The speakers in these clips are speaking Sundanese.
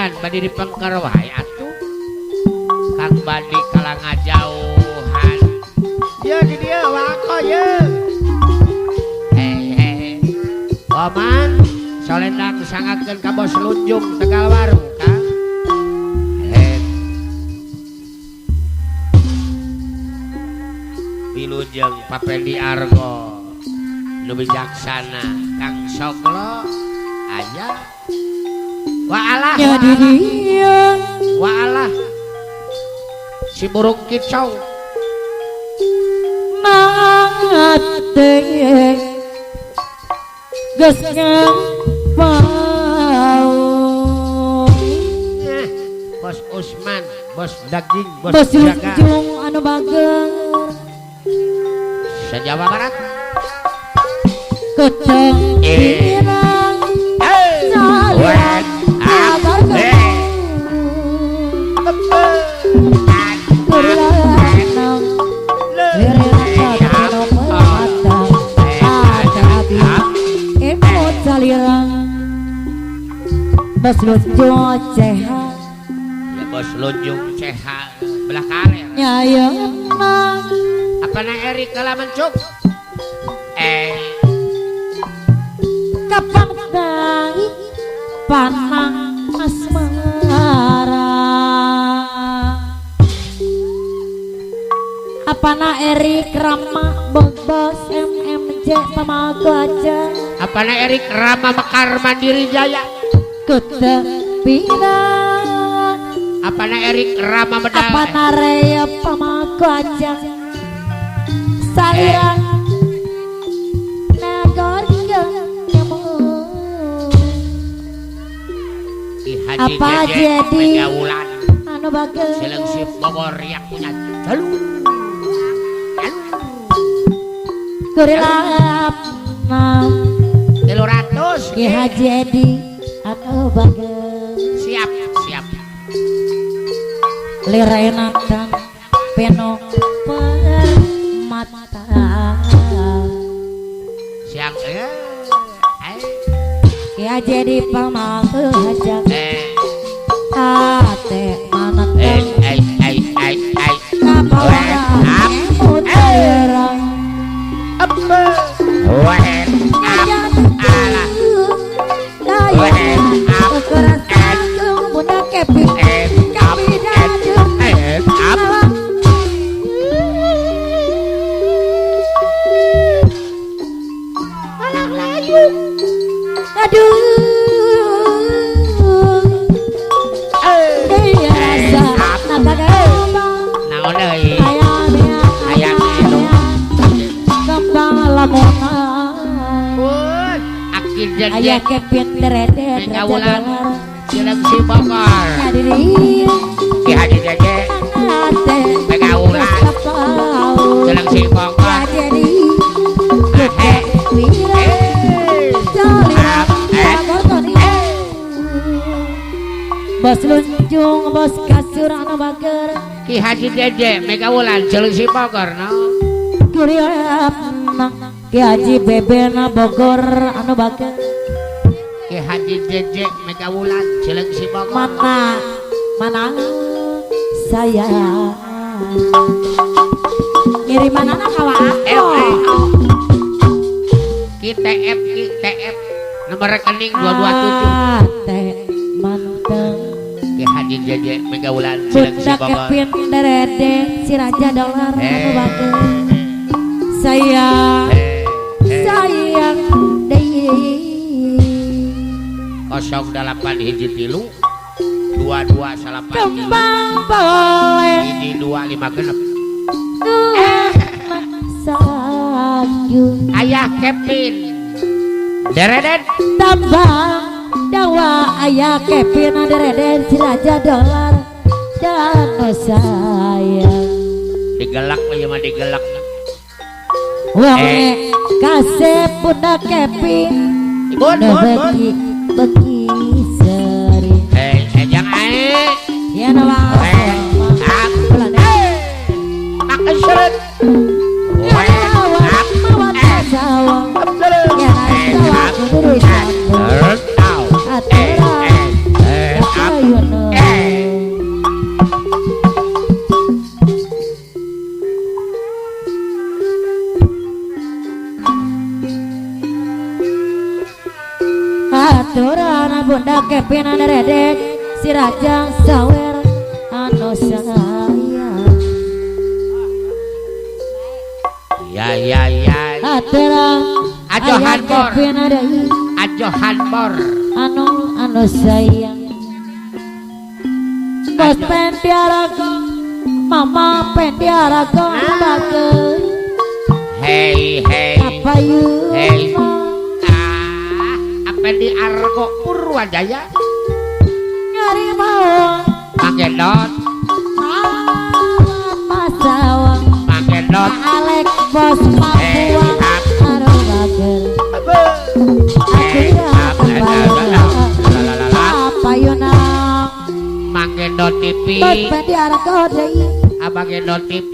Wulan bade dipengker wae atuh. Kang Bandi kalah ngajauhan. Ye di dieu wako ye. Hei hei. Oman solendang sangakeun ka Bos Lunjung Tegalwaru Kang. Hei. Wilujeng Papendi Argo nu bijaksana Kang Soglo aya. Wa alah wa alah si burung kicau mate geus ngapau. Bos Usman, bos daging, bos jaga, bos anu bager se-Jawa Barat keteng pirang salah kabar Bos Lunjung ceha. Ya Bos Lunjung ceha belah kaler. Nyayang apa na Erik kalah mencuk? Kapan dai panang asmara. Apa na Erik Rama Bos MMJ pamaku aja. Apa na Erik Rama Mekar Mandiri Jaya. Ketepina. Apa na Erik Rama Medal. Apa na Rea pamaku aja. Salirang nagor apa jadi anu bagel selengsip Bogor yang punya jalur kurilap 300 Ki Haji Edi anu bagel siap siap lirai natan peno permata siap Ki Haji Edi pamaku aja ate manateng Ayah Kevin deredet raja dolar Cilengsi Bogor Ki Haji Jeje Megawulan Cilengsi Bogor Bos Lunjung bos kasur anu bager Ki Haji Jeje Megawulan Cilengsi Bogor no Ki Haji Bebena Bogor anu bager Ki Haji Jeje Megawulan Cilengsi Bogor. Mana mana saya ngiriman anak kawan aku. Ki TF Ki TF nomor rekening 227. Teh manteng. Ki Haji Jeje Megawulan Cilengsi Bogor. Bunda Kevin derede si raja dolar anu bager. Sayang sayang deui 08 hiji 3 22 9 kembang boleh 1 2 5 genep Ayah Kevin dereden tambah dawa ayah Kevin dereden si raja dolar dan sayang digelak ieu mah digelak wong kasep bunda Kevin bun bun beki seri ejang ae ya nawa makan seret ya Aturan Bunda Kevin Redek si Raja Sawer anu sayang. Ya ya ya. Aturan Ajo Hanbor. Ajo Hanbor. Anu anu sayang. Bos Pendiarago, Mama Pendiarago bager. Hey hey. Kapayu. Hey. Ah, apa di Argo Purwajaya? Nyari mau. Mangedot. Masawang. Mangedot. Alek bos Papua. Anu bager. Hey, Kapayuna. Mangedot TV. Bos Pendiarago deui. Abang Gendot TV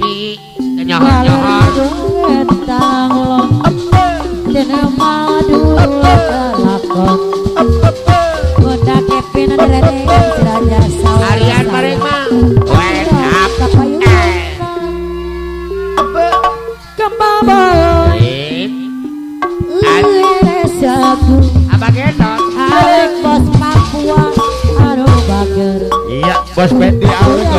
nyohor-nyohor. Harian mereka wake up. Abang Gendot. Alek bos Papua anu bager. Iya, bos Pendi Argo.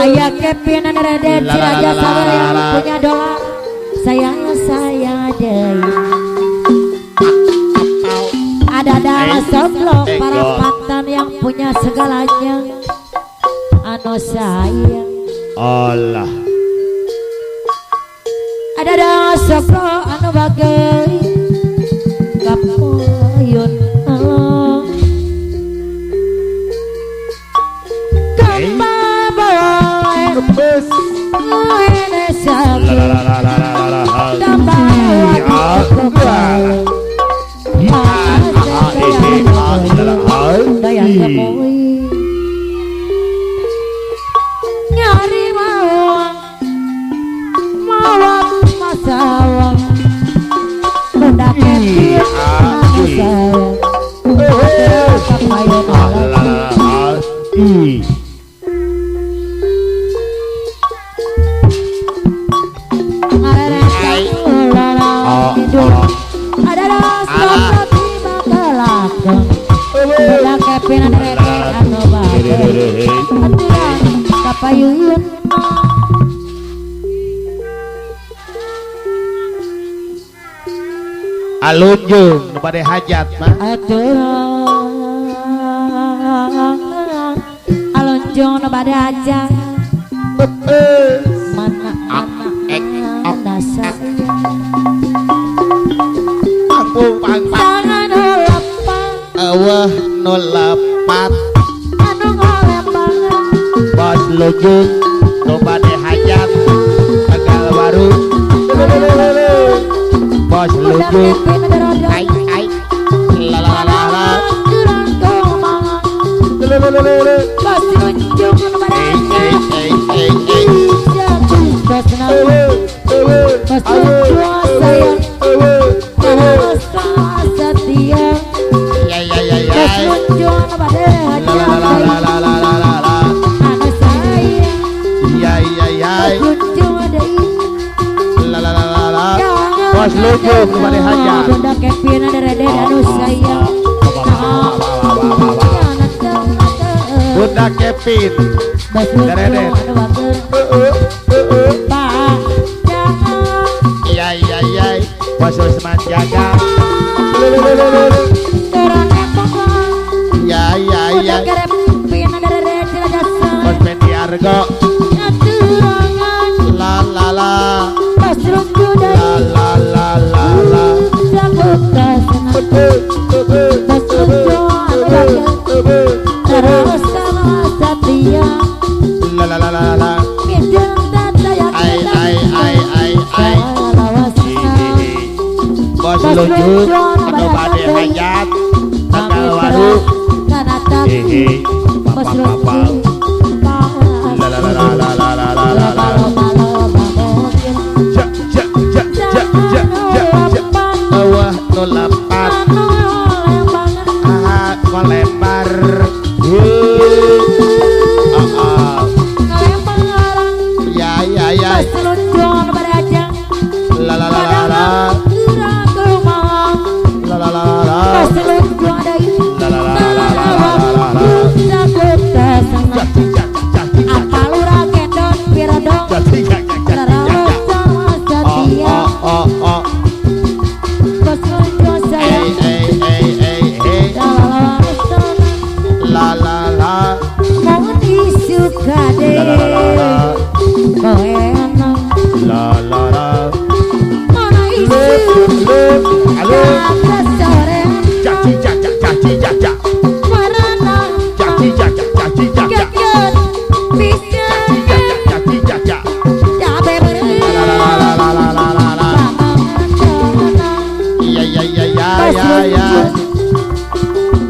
Ayah Kevin Redek si Raja Sawer yang punya dolar. Sayang saya deui. Ada dalam soblok para mantan yang punya segalanya. Anu sayang. Allah. Ada dalam soblok anu bagai kapuyun Allah. Kebes. Nyari mawang, mawang masawang, bunda Kevin sayang. Kapayun alunjung nu bade hajat mah alunjung nu bade hajat mana mana pangpung pangpang tangan lepat eueuh nu lepat anu ngolepangan bos lujung nu bade hajat Tegal Waru bos lujung ai ai la la la la bos lujung nu bade hajat bos lujung sayang setia ya ya ya ya bos lujung nu bade hajat la la la la la la la anu sayang ya ya ya bos lujung deui la la la la la bos lujung nu bade hajat Bunda Kevin ada rede anu sayang Bunda Kevin bos lujung anu bager Pak iya iya iya bos Usman jaga ya ya ya bos Pendi Argo la la la la la la la la la la la la la ai ai ai ai ai bos lujung anu bade hajat Tegal Waru hehe bos lujung la la la la la la la la la ja ja ja ja ja ja ja eueuh nu lepat ah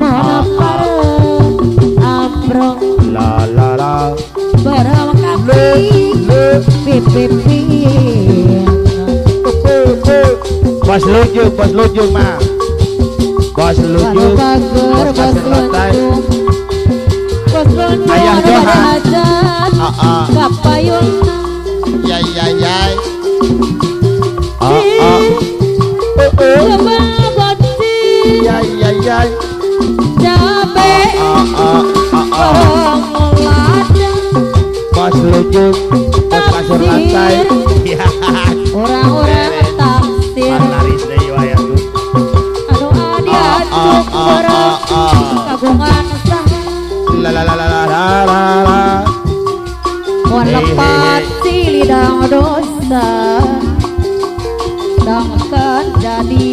Mana pareng amprong La la la. Barang Le kapi le. Pipipi. Bos lucu, bos lucu mah. Bos lucu. Bager Bos bos kasur lantai. luntung. Bos luntung Ayah anu bade Johan. hajat. Ah ah. Kapayun Ya ya ya. Ah ah. Oh oh. Lebah bocil Ya ya ya. Cabe Ah ah ah ah. Borong ladang Bos lucu, bos kasur lantai. Ya. Orang-orang taksir Laris deui wae atuh. Anu adi Ah ah acuk ah borong ah ah. Kagungan saha La la la la la la la la. Moal Hei, hei, lepat silidang dosa. Dangkan jadi